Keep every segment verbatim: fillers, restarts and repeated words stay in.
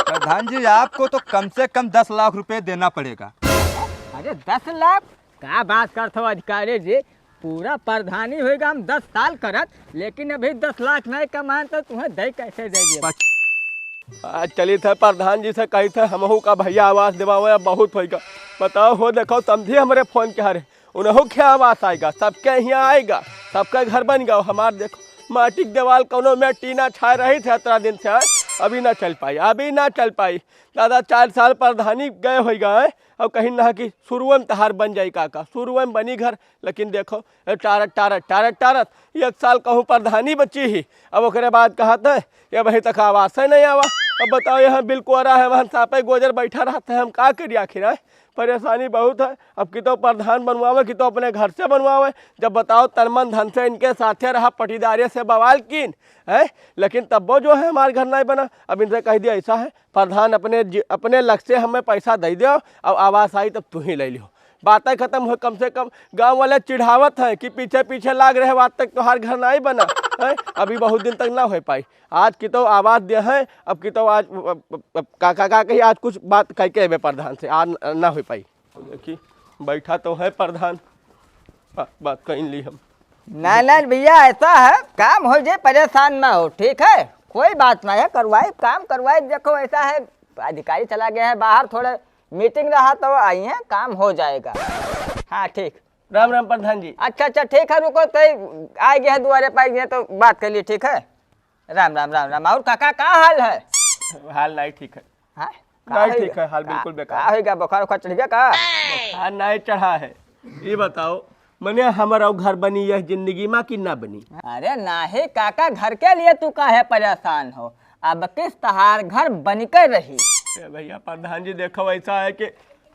प्रधान जी, आपको तो कम से कम दस लाख रुपए देना पड़ेगा। अरे, दस लाख? का बात करत हो अधिकारी जी? पूरा प्रधानी होइगा हम दस साल करत, लेकिन अभी दस लाख नहीं कमान तो तुम्हें दे कैसे दे दिए? आज चलित है प्रधान जी से कहित है, हमहू का भैया आवास देवावे, अब बहुत होइगा। बताओ हो, देखो समधी हमरे फोन के हरे, उनहू के आवास आइगा, सबके हियाँ आइगा, सबके घर बनिगा। हमार देखो माटी के देवाल, कौनो में टीना छाए रहित है इतना दिन से, आए अभी ना चल पाई, अभी ना चल पाई। दादा, चार साल प्रधानी गए होइगा, आए, अब कहीं ना कि शुरुए में तहार बन जाई काका, शुरुए में बनी घर। लेकिन देखो, ए, टारत, टारत, टारत, टारत, एक साल कहूँ प्रधानी बची ही, अब ओकरे बाद कहत है, ये वहीं तक आवास है नहीं आवा। अब बताओ, यहाँ बिल कोरा है, वहाँ सापे गोजर बैठा रहता है, हम का करी आखिर, आए? परेशानी बहुत है। अब कि तो प्रधान बनवावे, कि तो अपने घर से बनवावे। जब बताओ, तन मन धन से इनके साथे रहा, पटीदारे से बवाल कीन, हैं? लेकिन तब्बो जो है, हमार घर नहीं बना। अब इनसे कह दिया, ऐसा है, प्रधान अपने जि-, अपने लग से हमें पैसा दे दो, अब आवास आई तब तू ही ले लियो। बातें खत्म हो, कम से कम गांव वाले चिढ़ावत हैं कि पीछे पीछे लाग रहे, बात तक तोहार घर नहीं बना है, अभी बहुत दिन तक ना हो पाई। आज की तो आवास दे हैं, अब की तो आज, अब, अब, अब का, का, का कही, आज कुछ बात कह के अबे प्रधान से आज न, ना हो पाई। देखी, बैठा तो है प्रधान, बा-, बात कह ली हम। नहीं, नहीं भैया, ऐसा है, काम हो जाए, परेशान ना हो, ठीक है, कोई बात नहीं है, करवाई, काम करवाई। देखो, ऐसा है, अधिकारी चला गया है बाहर, थोड़े मीटिंग रहा तो आई है, काम हो जाएगा। हाँ, ठीक। राम राम प्रधान जी। अच्छा, अच्छा, ठीक है, रुको, तो आ गए हैं दुआरे पर, आ गए तो बात कर लिए, ठीक है। राम राम, राम राम। और काका, का हाल है? हाल नहीं ठीक है। हाँ? का नहीं होइगा? ठीक है, हाल का, बिल्कुल बेकार। का होइगा? बुखार उखार चढ़ गया का? बुखार नहीं चढ़ा है। ये बताओ, मने हमर अउ घर बनी यह जिंदगी मा कि ना बनी? अरे नाही काका, घर के लिए तू काहे परेशान हो? अब किस तहार घर बन के रही। ए भैया प्रधान जी, देखो ऐसा है कि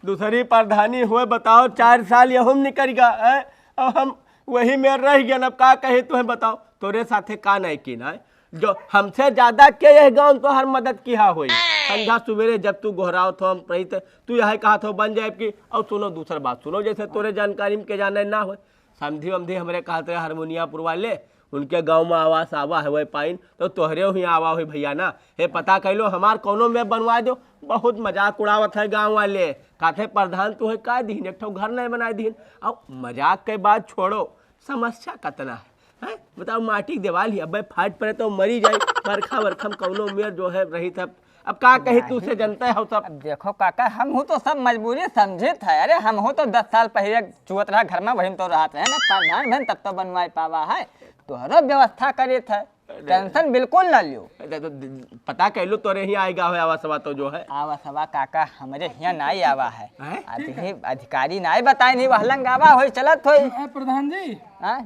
दूसरी प्रधानी हुए, बताओ, चार साल यहूँ में निकल गया है, अब हम वही में रह गए। अब का कहे तुम्हें, बताओ, तोरे साथे का नहीं की ना है? जो हमसे ज्यादा के यह गाँव तो हर मदद किहा होई। संझा सुबेरे जब तू गोहरावत हो, हम रही थे, तू यह कहा थो बन जाए कि, और सुनो दूसर बात, सुनो, जैसे तोरे जानकारी में के जाने ना हो, समधी वमधी हमरे कहत रहे हारमोनियापुर वाले, उनके गाँव में आवास आवा है वह पाइन, तो तोहरे ही आवा हुई भैया ना। हे पता कैलो हमार कौनो में बनवा दो। बहुत मजाक उड़ावत है गाँव वाले, कहते प्रधान तू है का दीन, एक ठो घर नहीं बनाए दीन। अब मजाक के बात छोड़ो, समस्या कतना है, हैं? बताओ, माटी के दीवाल ही अबे फाट पड़े तो मरी जाए। बरखा बरखा में कौनो मेर जो है रही था। अब का कही, तू से नहीं। जनता है सब। अब देखो काका, हम हूँ तो सब मजबूरी समझित है। अरे हम हूँ तो दस साल पहले चुअत रहा घर में, वही में तो रहत रहे ना, प्रधान बन तब तो बनवाए पावा है। तोहरो व्यवस्था करित है, अरे। टेंशन बिल्कुल ना लियो। अरे तो द-, पता कैलो तोरे ही आएगा हो आवासवा तो जो है। आवासवा काका हमरे हियाँ नाई आवा है। हैं? अधि-, अधिकारी नाई बताए नहीं, वहलंग आवा होई, चलत होई। ए, प्रधान जी। हाँ?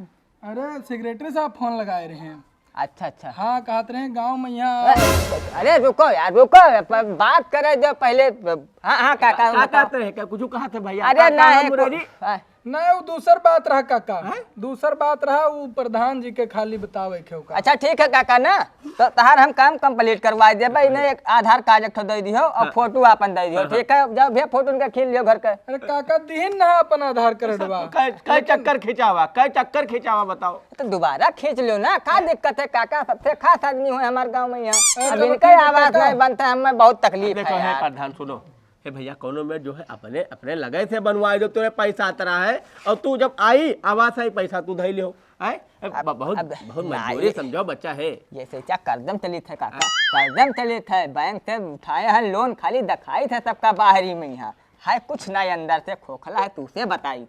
अरे, सेक्रेटरी साहब फोन लगाए रहे हैं। अच्छा, अच्छा। हाँ, कहत रहे हैं गाँव में यहाँ। अरे, अरे, रुको यार, रुको, प-, बात करे दो पहले। हाँ, हाँ, काका, का, का बताओ। कहते हैं? क्या कुछ कहा थे भैया? अरे, का, ना का है, मुरारी? को-, हाँ। नहीं, वो दूसर बात रहा काका। हैं? दूसर बात रहा, वो प्रधान जी के खाली बतावे के ओका। अच्छा, ठीक है काका ना, तो तहार हम काम complete करवा देबे। इन्हें एक आधार कार्ड एक ठो दे दियो और हाँ। फोटो आपन दे दियो, हाँ, हाँ। ठीक है? जाओ भैया, फोटो उनका खींच लियो घर के। अरे काका, दिहिन ना अपन आधार कार्डवा। कै, कै लेकिन चक्कर खिंचावा, कै चक्कर खिंचावा बताओ। तो दोबारा खींच लियो ना, का दिक्कत है काका? सबसे खास आदमी हो हमार गाँव में यहाँ। अरे अब चलो इनका ठीक है आवास काका। नहीं बनता है, हमें बहुत तकलीफ देखो, है हे यार। प्रधान, सुनो, हे भैया, कौनो में जो है अपने, अपने लगे से बनवाए दो, तोरे पैसा आता रहा है, और तू जब आई आवास आई पैसा तू धई लियो, हैं? अब ब-, बहुत, अब बहुत ना मजबूरी ये समझो बच्चा है। ये से क्या कर्जम चलित है काका? हाँ। कर्जम चलित है, बैंक से उठाए हैं लोन, खाली दिखाई थे सबका बाहरी में यहाँ। है कुछ ना अंदर से खोखला है, तू से बताई।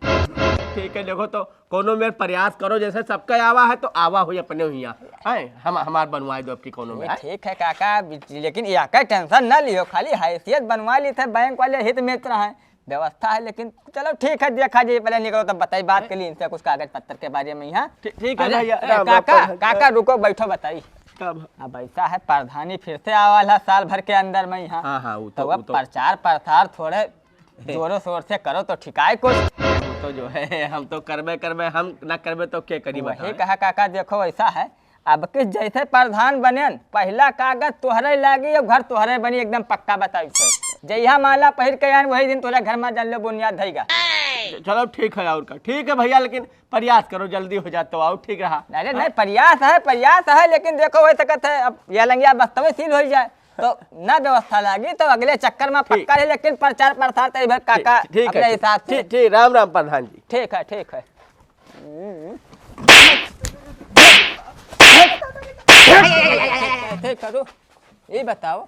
ठीक है, देखो तो कोनो मेर प्रयास करो, जैसे सबका आवा है तो आवा हुई अपने हुई यहाँ। हैं? हम, हमार बनवाए दो आपकी कोनो में, ये हैं? ठीक है काका, लेकिन यहाँ का टेंशन ना लियो, खाली हैसियत बनवा ली थे बैंक वाले हित मित्र हैं, व्यवस्था है, लेकिन चलो ठीक है, देखा जी, पहले निकलो तब बताई, बात कर ली इनसे कुछ कागज पत्र के बारे में यहाँ। ठीक, ठीक है अरे, भैया, ए, राम, राम, काका, प्रधान। काका, रुको, बैठो, बताई। कब? अब ऐसा है, प्रधानी फिर से आवाल है साल भर के अंदर में यहाँ। हाँ, हाँ, वो तो, तो अब वो तो प्रचार प्रसार थोड़े जोरों शोर से करो तो ठिकाए कुछ। वो तो जो है, हम तो करबे करबे, हम ना करबे तो के करी वही बताओ? कहा काका, देखो ऐसा है, अब किस जैसे प्रधान बनेन, पहला कागज तोहरे लागी, अब घर तोहरे बनी, एकदम पक्का बताई थे। जहिया माला पहिर के आन, वही दिन तोहरे घर में जान लो बुनियाद धइगा। चलो ठीक है, और का? ठीक है भैया, लेकिन प्रयास करो, जल्दी हो जाए तो आओ, ठीक रहा। अरे हाँ? नहीं, प्रयास है, प्रयास है, लेकिन देखो, हो सकत है, अब ये लंगिया बस्तवे सील हो जाए। तो ना व्यवस्था लागी, तो अगले चक्कर में ठीक। पक्का है, लेकिन प्रचार प्रसार तो इधर काका ठीक, ठीक है, अपने ठीक। हिसाब से। ठीक, ठीक, राम राम प्रधान जी। ठीक है, ठीक है। ठीक है, रुक। ये बताओ,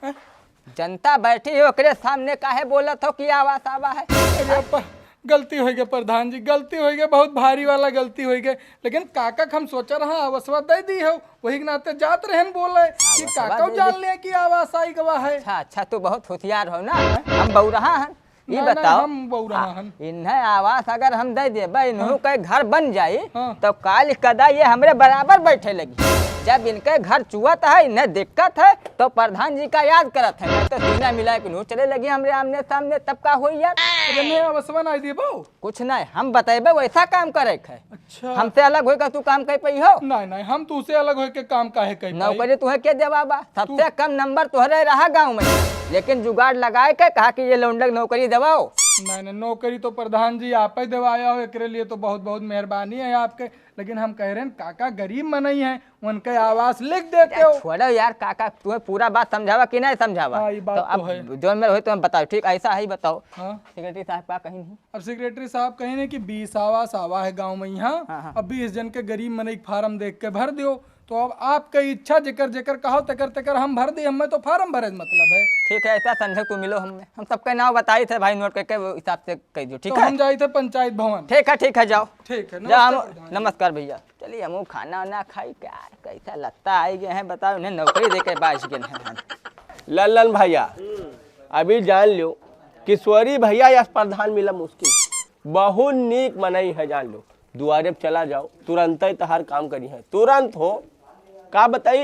जनता बैठी है, ओकरे सामने काहे बोलत हो कि आवास आवा है? अरे अप्पा, गलती होइ गए प्रधान जी, गलती होइ गए, बहुत भारी वाला गलती होइ गए। लेकिन काका के हम सोचा रहा आवासवा दे दी हो, वही के नाते जात रहन बोले कि आवासवा काका दे जान दी। ले कि आवास आई गवा है। अच्छा, अच्छा, तू बहुत होशियार हो ना, हम बौरहा हन। ई ना, ना, बताओ, हम बौरहा आ, हन। इन्हें आवास अगर हम दे देबे, इन्हों हाँ। के घर बन जाई, हाँ। तो काल कदा ये हमरे बराबर बैठे लगी। जब इनके घर चुअत है, इन्हें दिक्कत है, तो प्रधान जी का याद करत है, नहीं तो सीना मिला के इन्हों चले लगी हमरे आमने सामने, तब का होई यार? अरे, मैं आवासवा ना देबो। कुछ नहीं, हम बतेबे वैसा काम करे के है। अच्छा। हमसे अलग होइके तू काम कर पाई हो? नहीं, नहीं, हम तुहसे अलग होइके काम काहे कर पाई? नौकरी तुहे के देवा बा? सबसे तू कम नंबर तोहरे रहा गाँव में, लेकिन जुगाड़ लगाए के कहा कि ये लौंडक नौकरी देवाओ। नहीं, नहीं, नौकरी तो प्रधान जी आप ही देवाया हो, एकरे लिए तो बहुत, बहुत मेहरबानी है आपके। लेकिन हम कह रहे हैं, काका गरीब मनई है, उनके आवास लिख देते हो। छोड़ो यार, काका, तुम्हें पूरा बात समझावा कि नहीं समझावा? हाँ, ये बात तो तो अब है। जो में होई, तुम्हें बताओ, ठीक, ऐसा ही बताओ। हाँ। सेक्रेटरी साहब का कहीं नहीं? अब सेक्रेटरी साहब कहीं नहीं कि बीस आवास आवा है गाँव में यहाँ, हाँ, हाँ। अब बीस जन के गरीब मनई के फार्म देख के भर दियो। तो अब आपके इच्छा, जेकर जेकर कहो, तेकर तेकर हम भर दी, हमें तो फार्म भरे से मतलब है। ठीक है, ऐसा संजय तू मिलो हमें, हम सबके नाम बताई थे भाई, नोट करके वो हिसाब से कह दो, ठीक तो है? हम जाई थे पंचायत भवन। ठीक है, ठीक है, जाओ। ठीक है, जाओ, नमस्ते हम, प्रधान जी। नमस्कार भैया। चलिए, हम खाना वाना खाई, क्या कैसा लगता आई गए हैं, बताओ, इन्हें नौकरी दे के बाज गए हैं हम। लल्लन भैया, अभी जान लो, किशोरी भैया या प्रधान मिला मुश्किल। बहुत नीक मनई है, जान लो। दुआरे पे चला जाओ, तुरंत ही तहार काम करी है, तुरंत हो। का बताई,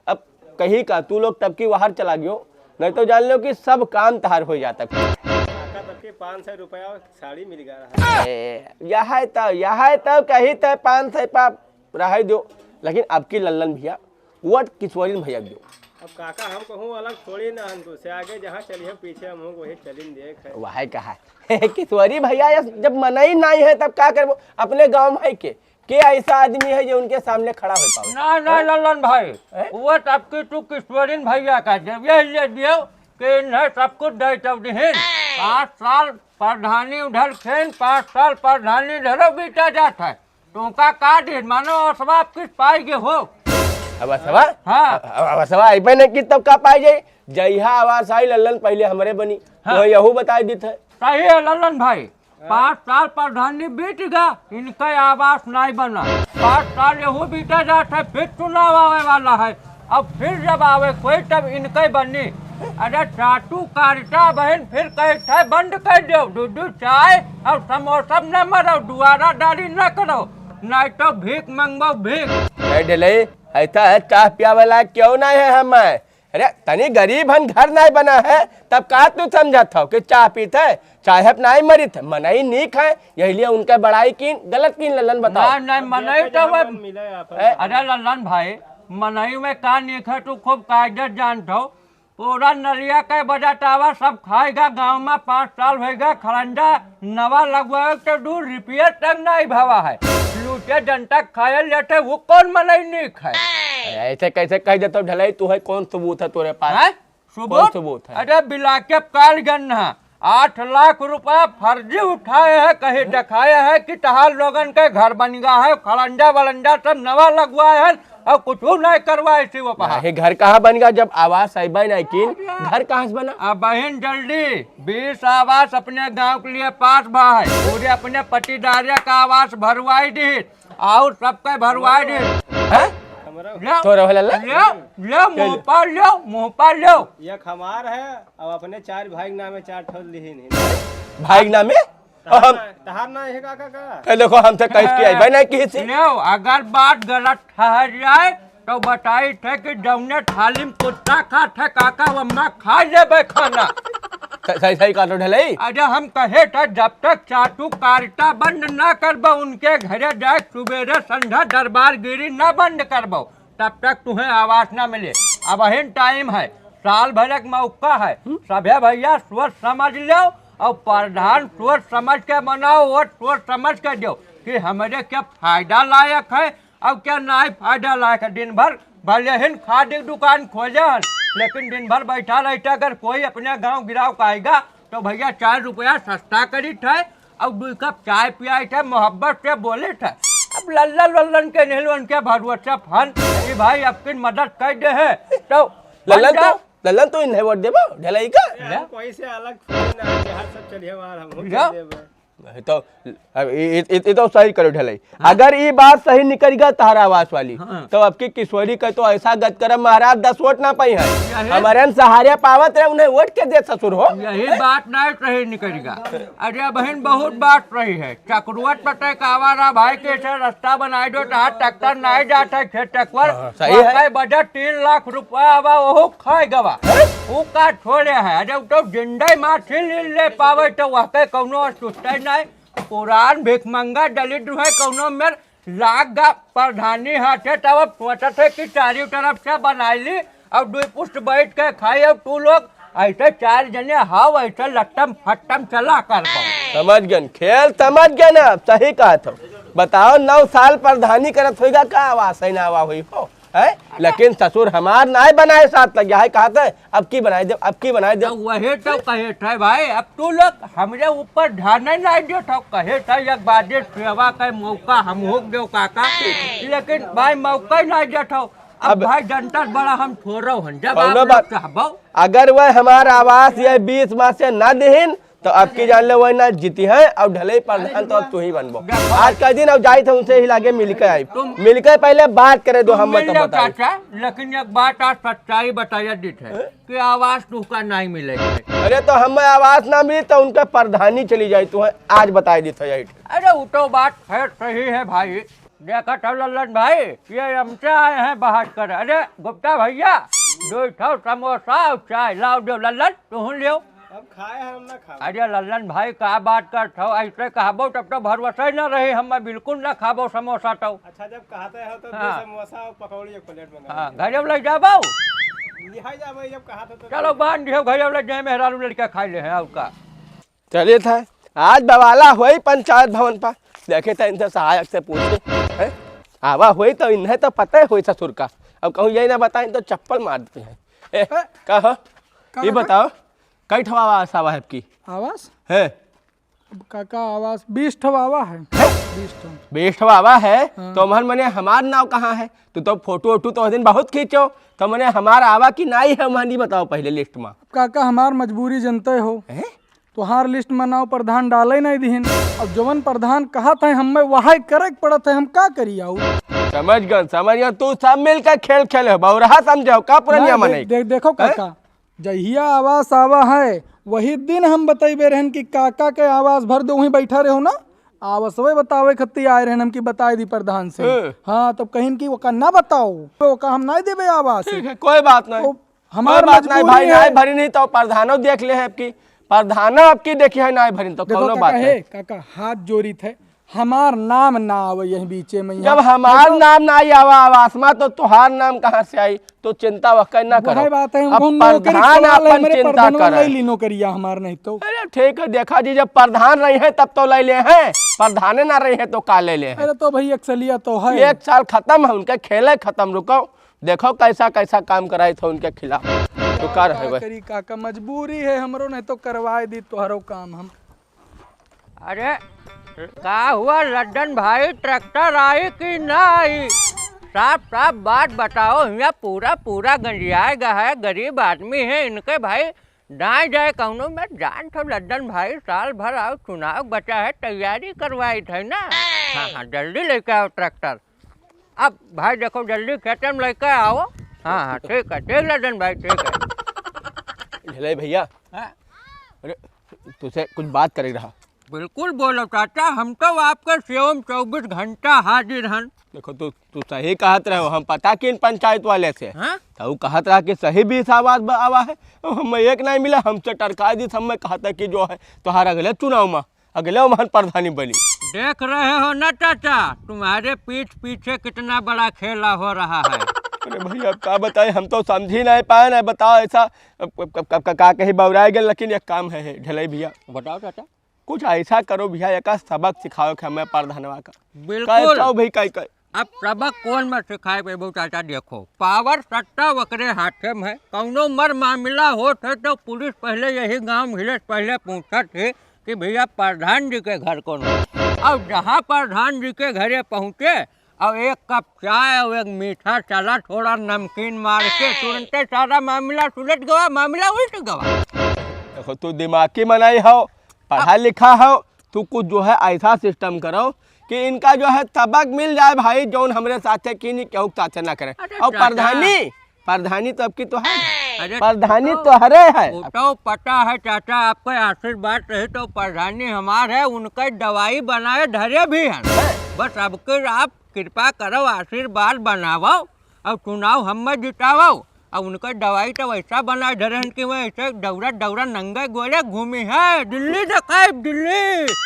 अब कही का, तू लोग तब की बाहर चला गयो, नहीं तो जान लो कि सब काम तहार हो जाता। काका तब के पाँच सौ रुपया साड़ी मिल गया रहा। ए, यह है तो, यह है तो कही तो पाँच सौ पा रहे दो, लेकिन अब की लल्लन भैया वोट किशोरी भैया दियो। अब काका हम कहूँ अलग थोड़ी ना हन, तो से आगे जहाँ चली हम पीछे हम वही चलिन देख है। वह कहा किशोरी भैया, ये जब मनई नहीं है तब का करबो? अपने गाँव भाई के, के ऐसा आदमी है जो उनके सामने खड़ा हो पावे? ना, ना, हैं? लल्लन भाई, हैं? वो तब की तू किशोरीन भैया का जब यही ले दियो कि इन्हें सब कुछ दे तब दिहिन। पाँच साल प्रधानी उधर खेन, पाँच साल प्रधानी इधरो बीता जात है। तुमका का दिन मानो असवा आप किस पाई के हो? अब असवा? हाँ। अब, अब असवा आई पे नहीं कि तब का पाई जाई? जइहा आवास आई लल्लन पहले हमरे बनी। हाँ। तो यहू बताई दित है। सही है लल्लन भाई, पाँच साल प्रधानी बीत गया, इनका आवास नहीं बना। पाँच साल यहू बीता जात है, फिर चुनाव आवे वाला है। अब फिर जब आवे कोई तब इनके बनी। अरे चाटू कारिता बहन फिर कहत है बंद कर दो, दूध चाय और समोसा न मरो, दुआरा दारी न करो, नहीं तो भीख मंगो भीख। ए ढिलई, ऐसा है चाह पियावे लायक क्यों नहीं है हम? अरे तनी गरीब हन, घर नहीं बना है, तब का तू समझत हो कि चाह पीत है? चाहे अब नहीं मरित है, मनई नीक है, यही लिए उनका बड़ाई कीन, गलत कीन लल्लन बताओ। ना, नहीं, मनई तो अब, ए? अरे लल्लन भाई, मनई में का नीक है, तू खूब कायदे जानत हो। पूरा नलिया के बजटावा सब खाएगा, गाँव में पाँच साल होएगा, खड़ंजा नवा लगवावे तो दू रुपये तक नहीं भावा है। लूटे जनता खाए लेते, वो कौन मनई नीक है? ऐसे कैसे कह देते हो ढिलई, तू है, कौन सबूत है तोरे पास? हैं? कौन सबूत है? अरे बिलाके काल गन्ना आठ लाख रुपया फर्जी उठाए है, कहीं दिखाए है कि तहार लोगन के घर बन गया है, खड़ंजा वलंजा सब नवा लगवाए है और कुछ नहीं करवाए सी वो पहा। नहीं, घर कहाँ बन गया जब आवास अइबे नहीं कीन, घर कहाँ से बना? अब बहन जल्दी बीस आवास अपने गांव के लिए पास भा है, पूरे अपने पटीदारे का आवास भरवाई दी और सबके भरवाई दी। हैं? ले, तोरा वाला ले? ले, ले, मुंह पर ले, मुंह पर ले। एक हमार है, अब अपने चार भाई के नामे चार ठो लिहिन है। भाई के नामे? तहार हम ना, तहार ना है काका का? ए, देखो, हम तो कैसे किया है, भाई, नहीं किसी। ले, अगर बात गलत ठहर जाए, तो बताई थे कि जौने थाली में कुत्ता खात है, काका, वम्मा खा लेबे खाना। सही, सही, सही कहा तो ढिलई। अरे, हम कहे थे, जब तक चाटू कारिता बंद ना करबो, उनके घरे जाए, सुबेरे संध्या दरबारगिरी ना बंद करबो, तब तक तुम्हें आवास ना मिले। अबहिन टाइम है, साल भर एक मौका है, सभे भैया सोच समझ लो और प्रधान सोच समझ के बनाओ, वोट सोच समझ के दो कि हमरे क्या फायदा लायक है और क्या नाई फायदा लायक है। दिन भर भले हिन खादी की दुकान खोजे हन, लेकिन दिन भर बैठा रहित है, अगर कोई अपने गाँव गिराव का आइगा, तो भइया चार रुपया सस्ता करित है और दुइ कप चाय पियाइत है, मोहब्बत से बोलित है। अब लल्लन लल्लन के नहीं, उनके भरोसे फन कि भाई अबकी मदद कर दे है, तो लल्लन बन जाओ। तो, लल्लन तो इन्हें वोट देबो, ढलई का? अरे, हम कोई से अलग थोड़ी ना है, बिहार सब चलिए बाहर, हम हो जा। चलिए बाहर। नहीं तो, अब इ, इ, इ, इ तो सही करो ढलई। हाँ। अगर ई बात सही निकल गया तहरा आवास वाली, हाँ। तो अबकी किशोरी का तो ऐसा गत करब महाराज, दस वोट ना पाई है। यही हमारे हम सहारे पावत रहे, उन्हें वोट के दे ससुर हो। यही बात नहीं सही निकल गया। अरे बहन, बहुत बात सही है। चकरुआ पटे का आवारा भाई के से रास्ता बनाए दो, तो हाथ ट्रैक्टर नहीं जाता है खेत तक पर। हाँ, सही है। वहाँ बजट तीन लाख रुपया आवा, वो खाए गवा। हैं? वो का छोड़े है? अरे, वो तो जिंदा माछी ले, ले पावे, तो वहाँ के कौनो सुस्ते नहीं। पुरान भिखमंगा दलिद्र है, कौनो मेर लाग गा प्रधानी हाथे, तब अब सोचत है कि चारों तरफ से बनाई ली और दो पुष्ट बैठ के खाई। और तू लोग ऐसे चार जने हाव, ऐसे लट्टम फट्टम चला कर पाओ। समझ गए, खेल समझ गए ना, सही कहा था। बताओ, नौ साल प्रधानी करत होइगा, का आवास है ना आवा हुई हो, है? लेकिन ससुर हमार नाय बनाए साथ लग गया है, कहते हैं, अब की बनाए दे, अब की बनाए दे। तो वही तो कहे थे भाई, अब तू लोग हमरे ऊपर ध्यान नहीं देत हो, कहे थे एक बार दे सेवा का मौका हम हो गयो काका, लेकिन भाई मौका ही नहीं देत हो। अब अब भाई जनता बड़ा हम छोड़ो हन, जब कौनो आप लोग बात, चाहबो। अगर वह हमार आवास ये बीस माह से ना दिहिन, तो अब की जान ले वही ना जीती है, और ढलई प्रधान तो अब तू ही बनबो। देखो। आज का दिन अब जाई थे उनसे ही लागे मिलके आई। तुम मिलके पहले बात करे दो, तुम हम मिल तब लो बताई। चाचा, लेकिन एक बात आज सच्चाई बताया दीत है हैं? कि आवास तुमका नहीं मिलेगा। अरे तो हमें आवास ना मिली तो उनका प्रधानी चली जाई, तू है आज बताई दीत है यही। अरे वो तो बात खैर सही है भाई, देखत हो लल्लन भाई, ये हमसे आए हैं बहस कर। अरे गुप्ता भइया, दो ठो समोसा और चाय लाओ, दो लल्लन, तुहूँ लियो। हम खाए हैं, हम ना खाओ। अरे लल्लन भाई, का बात करत हो? ऐसे कहबो तब तो भरोसा ही ना रही, हम बिल्कुल ना खाबो समोसा तो। अच्छा, जब कहते हो तो दो हाँ। समोसा और पकौड़ी एक प्लेट मंगा हाँ, लीजिए। घरे ले जाबो। लिहाई जाबो, जब कहा था तो। चलो बांध दियो, घरे ले जाए, मेहरारू लड़का खा ले हैं, और का। चलिए था, आज बवाला होई पंचायत भवन पर। देखे था इनसे सहायक से पूछ के, हैं? आवा होई तो इन्हें तो पता ही होई ससुर का। अब कहूँ यही ना बताएं तो चप्पल मार देते हैं। ए, का हो? का, ये का? बताओ, कई ठो आवास आवा है आपकी? आवास? है? अब काका आवास बीस ठो आवा है। हैं? बीस ठो। बीस ठो आवा है, हाँ। तो हमार मने हमार नाव कहाँ है? तू तो फोटो वोटो तो उस दिन बहुत खींचो, तो मने हमार आवा की नाई है, वहाँ नहीं बताओ पहले लिस्ट में। काका हमार मजबूरी जनते हो। हैं? तोहार लिस्ट में नाव प्रधान डाले नहीं दिहिन। अब जवन प्रधान कहत है, हमें वहाई करे के पड़त है, हम का करी आऊ? समझ गन, समझ गन, तू सब मिलके खेल खेले हो, बौरहा समझे हो का पुरनिया नहीं, मनई? दे-, दे-, देखो हैं? काका, जहिया आवास आवा है, वही दिन हम बतइबे रहन कि काका के आवास भर दो, वहीं बैठा रहो ना, आवसवे बतावे खत्ती आए रहन हम कि बताए दी प्रधान से। हैं। हाँ, तब कहिन कि ओका ना बताओ, ओका हम नहीं देबे आवास। ठीक है, कोई बात नहीं। तो हमार कोई बात नहीं मजबूरी भाई, है। नाई भरी नहीं तो प्रधानो देख ले है आपकी, प्रधानो आपकी देखी है नाई भरी तो देखो कौनो काका बात है, है। काका हाथ जोड़ी थे, हमार नाम ना आवे यही बीचे में, जब यहाँ। हमार देखो नाम ना आई आवा आवास में तो तुहार नाम कहाँ से आई? तो चिंता वह ना वो करो। है बात है, अब उनको नौकरी प्रधान सवाल है, अपन मेरे चिंता प्रधानवा करे। ले ली नौकरिया हमार नहीं तो। अरे ठीक है, देखा जी, जब प्रधान रही है तब तो ले ले हैं, प्रधाने ना रही है तो का ले ले हैं? अरे तो भाई अक्सलिया तो है। एक साल खत्म है उनके, खेले खत्म, रुको। देखो कैसा कैसा काम कराई था उनके खिलाफ। तो का रहे का भाई? करी काका, मजबूरी है हमरो, नहीं तो करवाए दी तोहरो काम हम। अरे का हुआ लड्डन भाई, ट्रैक्टर आई कि ना आई? साफ साफ बात बताओ, हियाँ पूरा पूरा गंजियाए गा है, गरीब आदमी है, इनके भाई दाएं जाए कौनो में जान थो लड्डन भाई, साल भर आओ चुनाव बचा है, तैयारी करवाई थे ना। हाँ हाँ, जल्दी लेके आओ ट्रैक्टर। अब भाई देखो जल्दी खेते में लेके आओ। हाँ हाँ ठीक है, ठीक लड्डन भाई, ठीक है। झिलई भैया, हाँ? अरे तुझसे कुछ बात करे रहा। बिल्कुल बोलो चाचा, हम तो आपके सेवा में चौबीस घंटा हाजिर हन। देखो तू, तू सही कहत रहे हो, हम पता किन पंचायत वाले से। हाँ? तो ऊ कहत रहा कि सही बीस आवाज ब-, आवा है, अब हमें एक नहीं मिला, हमसे टरका दी, हमें कहता कि जो है तोहार अगले चुनाव में अगले ओमहन प्रधानी बनी। देख रहे हो ना चाचा, तुम्हारे पीठ पीछे कितना बड़ा खेला हो रहा है। अरे भैया, अब का बताएं, हम तो समझ ही नहीं पाए ना। बताओ ऐसा, अब, अब, अब, अब का, का कहीं बौराए गए, लेकिन एक काम है, है, झिलई भैया। बताओ चाचा। कुछ ऐसा करो भैया, एक सबक सिखाओ कि हमें प्रधानवा का। बिल्कुल। कहे तो भाई, कहे, कहे। अब सबक कौन में सिखाए बेबू चाचा? देखो, पावर सत्ता वकरे हाथे में है। कौनो मर मामला होत है तो पुलिस पहले यही गांव भिलेज पहले पूछत है कि भैया प्रधान जी के घर कौन है। और जहाँ प्रधान जी के घरे पहुँचे और एक कप चाय और एक मीठा चला थोड़ा नमकीन मार के तुरंते सारा मामला सुलझ गवा, मामला उलट गवा। देखो, तू दिमागी बनाई हो, पढ़ा लिखा हो, तू कुछ जो है ऐसा सिस्टम करो कि इनका जो है सबक मिल जाए भाई, जौन हमरे साथे की नहीं केहू के साथे ना करे। अरे और चाचा। प्रधानी, प्रधानी तो आपकी तो है, अरे प्रधानी तो, तो हरे है। वो तो पता है चाचा, आपको आशीर्वाद रही तो प्रधानी हमार है, उनका दवाई बनाए धरे भी हैं। हैं? बस अब के आप कृपा करो, आशीर्वाद बनावो और चुनाव हमें जितावो। अब उनका दवाई तो वैसा बनाए धरे हैं कि वह ऐसे दौड़ा दौड़ा नंगे गोरे घूमी है, दिल्ली दिखाए दिल्ली।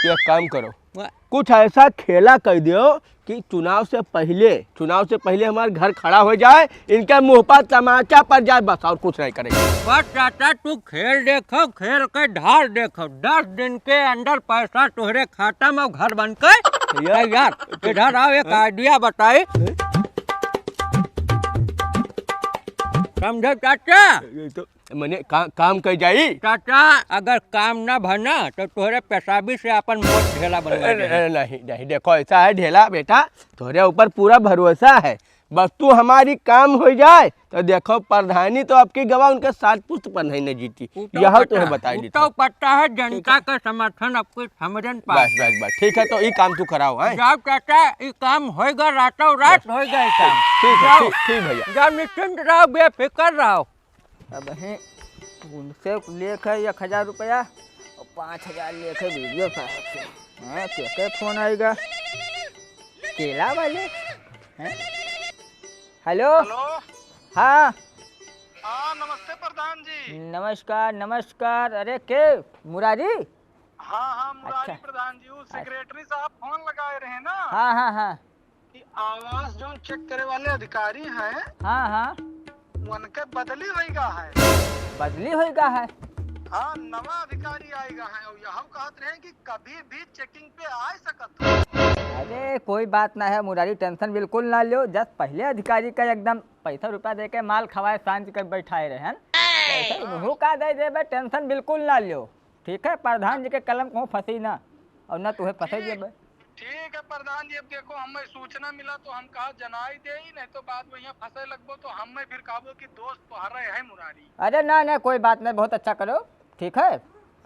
एक काम करो, वाह। कुछ ऐसा खेला कर दियो कि चुनाव से पहले, चुनाव से पहले हमार घर खड़ा हो जाए, इनके मुंह पर तमाचा पड़ जाए, बस और कुछ नहीं करेंगे। बस चाचा तू खेल देखो, खेल के धार देखो, दस दिन के अंदर पैसा तोहरे खाता में घर बन के भैया। तैयार। इधर आओ, एक हाँ? आइडिया बताई। समझे चाचा? ये तो मने का, काम कर जाई। चाचा, अगर काम ना बना तो तोहरे पेशाबी से अपन मोट ढेला बनवा अरे, दे। अरे, नहीं, नहीं, देखो ऐसा है ढेला बेटा, तोहरे ऊपर पूरा भरोसा है, बस तू हमारी काम हो जाए तो देखो प्रधानी तो आपकी गवा उनके सात पुस्त पर नहीं न जीती। उ तो यह पता, तो है बताई उ देता। तो पता है जनता का समर्थन आपके समझन पास। बस, बस, बस, ठीक है, तो ई काम तू कराओ, हैं? जाओ चाचा, ई काम होएगा, रातों रात बस। होएगा ई काम। ठीक है, जाओ। ठीक, ठीक भैया। जाओ, निश्चिंत रहो, बेफिक्र रहो। अब हैं, उनसे लेके एक हजार रुपया और पाँच हजार लेके वीडियो साहब से। हाँ, के, के फोन आएगा? केला वाले? हैं? हेलो? हेलो? हाँ। हाँ, नमस्ते प्रधान जी। नमस्कार, नमस्कार। अरे के, मुरारी? हाँ, हाँ, मुरारी अच्छा। प्रधान जी, वो हाँ। सेक्रेटरी साहब फोन लगाए रहे ना। हाँ, हाँ, हाँ। कि आवास जौन चेक करे वाले अधिकारी हैं, हाँ, हाँ। उनके बदली होइगा है। बदली होइगा है? हाँ, नवा अधिकारी आइगा है और यहू कहत रहे कि कभी भी चेकिंग पे आ सकत है। अरे, कोई बात ना है मुरारी, टेंशन बिल्कुल ना लियो। जस पहले अधिकारी का एकदम पैसा रुपया दे के माल खवाए सांझ के बैठाए रहे हैं, वैसे हाँ। उन्हों का दे देबे, टेंशन बिल्कुल ना लियो। ठीक है, प्रधान जी के कलम कहूँ फंसी ना, और ना तुहे फंसे ठीक, देबे। ठीक है प्रधान जी, अब देखो हमें सूचना मिला तो हम कहा जनाई देई, नहीं तो बाद में यहाँ फंसे लगबो तो हमें फिर कहबो कि दोस्त तोहरे है मुरारी। अरे ना ना, कोई बात नहीं, बहुत अच्छा करो। ठीक है,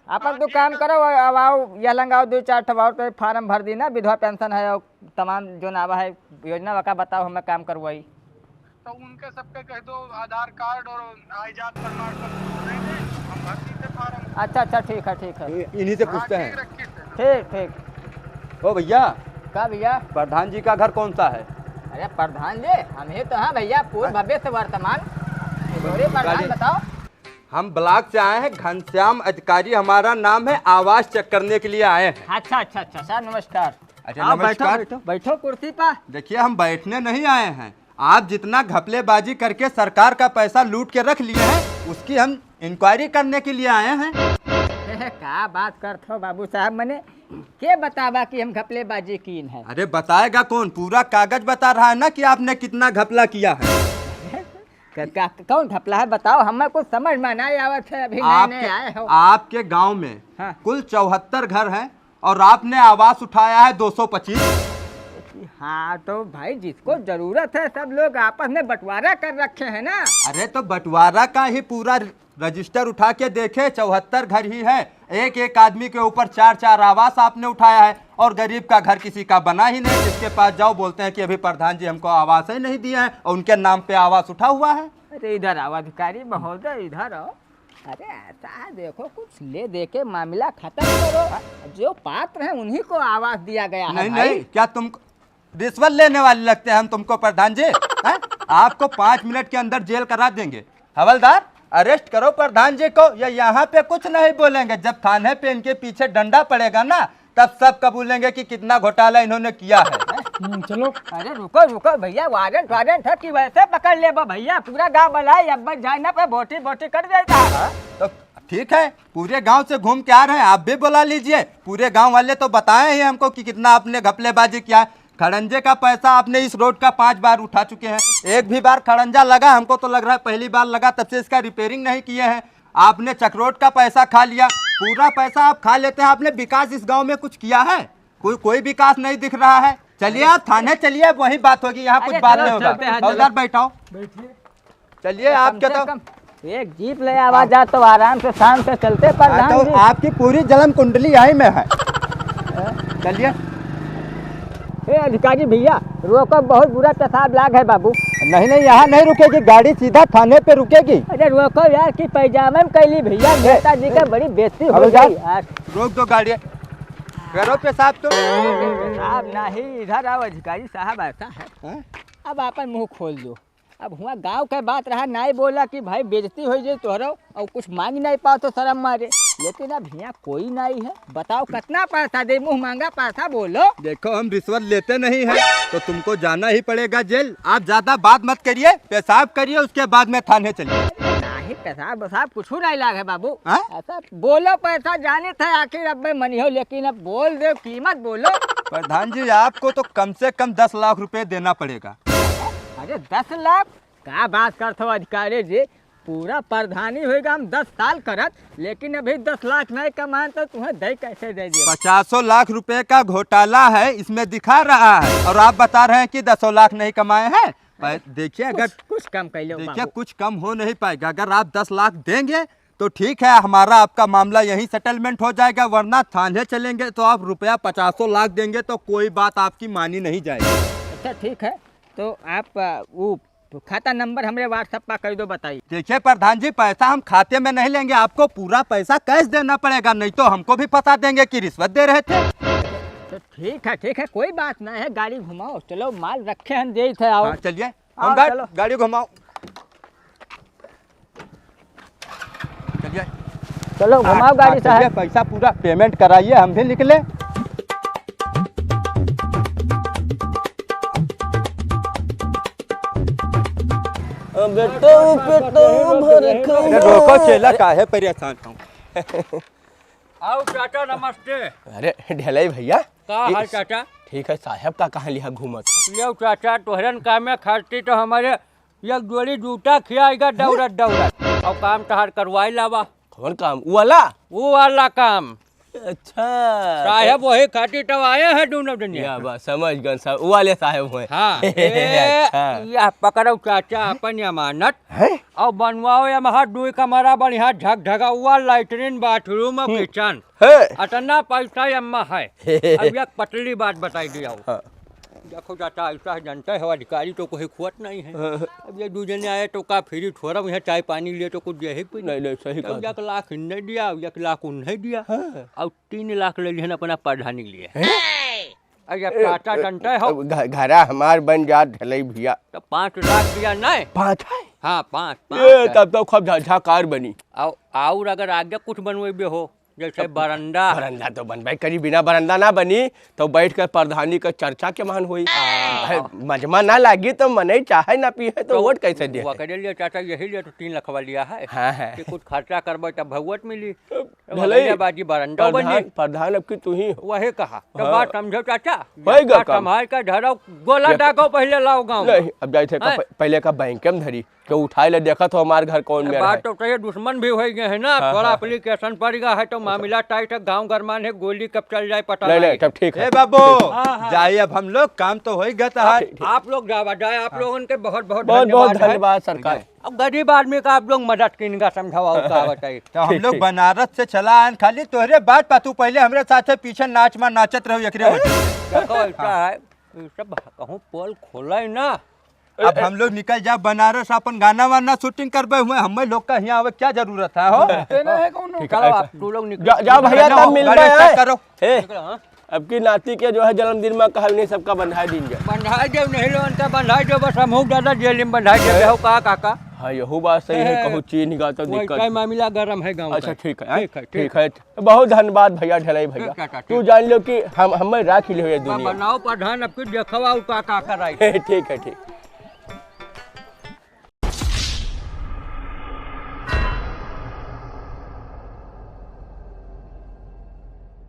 अपन हाँ, तू ठीक काम है। करो, अब आओ, यह लंगाओ दो चार ठो और तो फार्म भर दी ना, विधवा पेंशन है और तमाम जो नावा है योजना वका बताओ, हमें काम करवाई। तो उनके सबके कह दो आधार कार्ड और आय जात प्रमाण पत्र दे दे, हम भर देते फार्म। अच्छा, अच्छा, ठीक है, ठीक है। ये इन्हीं से हाँ, पूछते हैं। ठीक, रखिए सर। ठीक, ठीक। ओ भैया। का भैया? प्रधान जी का घर कौन सा है? अरे प्रधान जी, हम ही तो हैं भैया, पूर्व हाँ। भविष्य वर्तमान। अरे प्रधान जी। बताओ। हम ब्लॉक से आए हैं, घनश्याम अधिकारी हमारा नाम है, आवास चेक करने के लिए आए हैं। अच्छा, अच्छा, अच्छा, सर नमस्कार। अच्छा, आओ, नमस्कार। बैठो, बैठो, बैठो कुर्सी पर। देखिए, हम बैठने नहीं आए हैं, आप जितना घपलेबाजी करके सरकार का पैसा लूट के रख लिए हैं, उसकी हम इंक्वायरी करने के लिए आए हैं। का बात करत हो बाबू साहब, मने के बतावा कि हम घपलेबाजी कीन है? अरे बताएगा कौन, पूरा कागज बता रहा है ना कि आपने कितना घपला किया है। क-, का, कौन घपला है बताओ, हमें कुछ समझ में नहीं आवत है, अभी नए नए आपके, आए हो। आपके गांव में हाँ। कुल चौहत्तर घर हैं, और आपने आवास उठाया है दो सौ पच्चीस। हाँ, तो भाई, जिसको जरूरत है, सब लोग आपस में बंटवारा कर रखे हैं ना। अरे, तो बंटवारा का ही पूरा रजिस्टर उठा के देखे, चौहत्तर घर ही है, एक एक आदमी के ऊपर चार चार आवास आपने उठाया है, और गरीब का घर किसी का बना ही नहीं। जिसके पास जाओ, बोलते हैं कि अभी प्रधान जी हमको आवास ही नहीं दिया है, और उनके नाम पे आवास उठा हुआ है। अरे, इधर आओ अधिकारी महोदय, इधर आओ। अरे ऐसा है, देखो, कुछ ले दे के मामला खत्म करो। जो पात्र हैं, उन्हीं को आवास दिया गया है नहीं, भाई। नहीं, क्या तुम रिश्वत लेने वाले लगते हैं हम तुमको प्रधान जी? हैं? आपको पाँच मिनट के अंदर जेल करा देंगे। हवलदार, अरेस्ट करो प्रधान जी को, ये यहाँ पे कुछ नहीं बोलेंगे। जब थाने पे इनके पीछे डंडा पड़ेगा ना, तब सब कबूलेंगे कि कितना घोटाला इन्होंने किया है। हम्म, चलो। अरे रुको, रुको भैया, वारंट, वारंट है कि वैसे पकड़ लेबो भैया, पूरा गांव बलाई, अब बस जाए ना पे बोटी, बोटी कर देता। हाँ, तो ठीक है, पूरे गांव से घूम के आ रहे हैं, आप भी बुला लीजिए। पूरे गांव वाले तो बताए ही हमको कि कितना आपने घपलेबाजी किया है। खड़ंजे का पैसा आपने इस रोड का पांच बार उठा चुके हैं, एक भी बार खड़ंजा लगा, हमको तो लग रहा है पहली बार लगा, तब से इसका रिपेयरिंग नहीं किए हैं। आपने चकरोट का पैसा खा लिया, पूरा पैसा आप खा लेते हैं। आपने विकास इस गांव में कुछ किया है? कोई, कोई विकास नहीं दिख रहा है। चलिए आप थाने चलिए, अब वही बात होगी, यहाँ कुछ अरे बात चलो, नहीं होगा। चलते हैं, चलो। हवलदार बैठाओ। बैठिए। चलिए, कम आपके से तो कम एक जीप ले आवा जा तो आराम से शाम से चलते हाँ, प्रधान तो जी। आपकी पूरी जलम कुंडली यहीं में है। चलिए। ए अधिकारी भैया, रोको, बहुत बुरा पेशाब लाग है बाबू। नहीं, नहीं, यहाँ नहीं रुकेगी गाड़ी, सीधा थाने पे रुकेगी। अरे रोको यार, कि पैजामा में कैली भैया, नेताजी का बड़ी बेइज्जती हो गई यार। रोक दो गाड़ी, करो पेशाब तो। पेशाब नहीं, इधर आओ अधिकारी साहब, ऐसा है। हाँ? अब आपन मुंह खोल दो। अब हुआं गाँव के बात रहा, नाई बोला कि भाई बेइज्जती होइ जाई तोहरो, और कुछ मांग नाई पाओ तो शर्म मारे। लेकिन अब हियाँ कोई नाई है, बताओ कितना पैसा दे, मुंह मांगा पैसा बोलो। देखो, हम रिश्वत लेते नहीं हैं, तो तुमको जाना ही पड़ेगा जेल। आप ज्यादा बात मत करिए, पेशाब करिए, उसके बाद में थाने चलिए। नहीं, पेशाब वेशाब कुछ नहीं लाग है बाबू। हाँ? ऐसा बोलो, पैसा जाने थे आखिर अब मैं मनिहो, लेकिन अब बोल दे, कीमत बोलो। प्रधान जी, आपको तो कम से कम दस लाख रुपए देना पड़ेगा। अरे दस लाख? का बात करत हो अधिकारी जी? पूरा प्रधानी होइगा हम दस साल करत, लेकिन अभी दस लाख नहीं कमाएन तो तुम्हें दे कैसे दे दिए? पचासों लाख रुपए का घोटाला है, इसमें दिखा रहा है, और आप बता रहे हैं कि दसों लाख नहीं कमाए हैं। पर देखिए, अगर कुछ, कुछ कम कर लो देखिए, बाबू। कुछ कम हो नहीं पाएगा। अगर आप दस लाख देंगे तो ठीक है, हमारा आपका मामला यहीं सेटलमेंट हो जाएगा, वरना थाने चलेंगे तो आप रुपया पचासों लाख देंगे तो कोई बात आपकी मानी नहीं जाएगी। अच्छा ठीक है, तो आप, अ, वो खाता नंबर हमरे WhatsApp पर कर दो, बताइए। देखिए प्रधान जी, पैसा हम खाते में नहीं लेंगे, आपको पूरा पैसा कैश देना पड़ेगा, नहीं तो हमको भी फंसा देंगे कि रिश्वत दे रहे थे। तो ठीक है, ठीक है, कोई बात नहीं है, गाड़ी घुमाओ, चलो माल रखे हैं, दे थे आओ। हाँ, चलिए। आओ, हम गाड़-, चलो। गाड़ी घुमाओ। चलिए। चलो, घुमाओ हाँ, गाड़ी हाँ, साहब। चलिए, पैसा पूरा पेमेंट कराइए, हम भी निकले। बेटो, पेटो भर अरे, रोको, चेला, काहे परेशान हो? आओ चाचा, नमस्ते। अरे, ढेलई भैया। का ये हाल चाचा? ठीक है, साहब का कहाँ लिहा घूमत हो? लियो चाचा, तोहरन कामे खातिर तो हमारे एक जोड़ी जूता खियाएगा दौड़त दौड़त। और काम तहार करवाई लावा। कौन काम? वो वाला? वो वाला काम। अच्छा। साहब वही खातिर तो आए हैं दोनों दुनिया। या बात, समझ गए साहब, वो वाले साहब हुए। हाँ। ए, अच्छा। या पकड़ो चाचा अपन अमानत। हैं? और बनवाओ ये महा दुई कमरा बढ़िया झकझका, वो लैट्रिन बाथरूम और हम्म। किचन। है। अतना पैसा यम्मा है। अब एक पतली बात बताई दिया हो। हाँ। देखो चाचा, ऐसा है, जानते हो, अधिकारी तो कोई खुअत नहीं है। हाँ। अब ये दू जने आए तो का फ्री थोड़ा यहाँ चाय पानी लिए तो कुछ दे ही कोई नहीं, नहीं, सही तो बात। एक लाख इन्हें दिया, एक लाख उन्हें दिया, हाँ। और तीन लाख ले लिहन अपना प्रधानी लिए। हैं? अरे ए, चाचा, ए, जानते हो? अब घ-, घरा हमार बन जात ढलई भैया। तो पाँच लाख दिया नहीं? पाँच है? हाँ, पाँच, पाँच ए, है। तब तो खूब झा-, झाकार बनी। और, और अगर आगे कुछ बनवेबे हो, जैसे बरंडा। बरंडा तो बनबे करी, बिना बरंडा ना बनी, तो बैठ कर प्रधानी का चर्चा के मान होई। हाँ। भाई, मजमा ना लागी तो मनई चाहे ना पीहे तो तो वोट कैसे दे? वो करे लिए चाचा, यही लिए तो तीन लखवा लिया है हाँ, हाँ। कि कुछ खर्चा करबे तब भगवत मिली। तो ढलई, भैया बाजी बरंडा प्रधान, बनी। प्रधान अब की तू ही हो। वही कहा। तो हाँ। बात समझो चाचा, होई गा बात काम। संभाल कर धरो, गोला देखो। डाको पहले लाओ गाँव। नहीं, अब जाए थे का हैं? प-, पहले का बैंक में धरी। के उठाए ले देखत हो हमार घर कौन ए, मेर बात है। तो सही है, दुश्मन भी होइ गए हैं ना, हाँ, थोड़ा हाँ। एप्लीकेशन पड़ गया है तो मामला टाइट है, गाँव गरमान है, गोली कब चल जाए पता नहीं, नहीं। नहीं, तब ठीक है। ए बाबू, हाँ, हाँ। जाइए अब हम लोग, काम तो होइ गया था। हाँ, ठीक, ठीक। आप लोग जावा जाए, आप हाँ। लोगन के बहुत बहुत बहुत बहुत धन्यवाद है। धन्यवाद सरकार। अब गरीब आदमी का आप लोग मदद किनका समझावा का बताइए। तो हम ठीक, लोग ठीक। बनारस से चला आन, खाली तोहरे बात पा, तू पहले हमरे साथे पीछे नाच मा नाचत रहो एकरे वजह से। देखो, ऐसा है, ये सब कहूँ पोल खोला है ना, अब हम लोग निकल जाओ बनारस, अपन गाना वाना शूटिंग करबे हुए, हमें लोग का यहाँ आवे क्या जरूरत है हो? तेना है कौन? ठीक चलो है, आप तू लोग निकलो। जा-, जाओ भैया, निकलो, तब मिलबे गाड़ी स्टार्ट है। करो। ए, निकलो, हाँ। अब की नाती के जो है जन्मदिन में कहल नहीं सबका बंधाई दीन जाए। बंधाई देव नहीं लो, उनका बंधाई देव, बस हमहू दादा जेल में बंधाई देव, हैं? हो का काका? हाँ, यहू बात सही है, हैं? कहूँ चीज निकाल तो वही दिक्कत। का मामला गरम है गाँव अच्छा, का। ठीक है, ठीक है, ठीक ठीक है। है। बहुत धन्यवाद भैया ढलई भैया। ठीक है, ठीक। तू जान लो कि हम, हमें राख लियो ये दुनिया। बनाओ प्रधान, अब की देखवा का, का कराई। ठीक है, ठीक।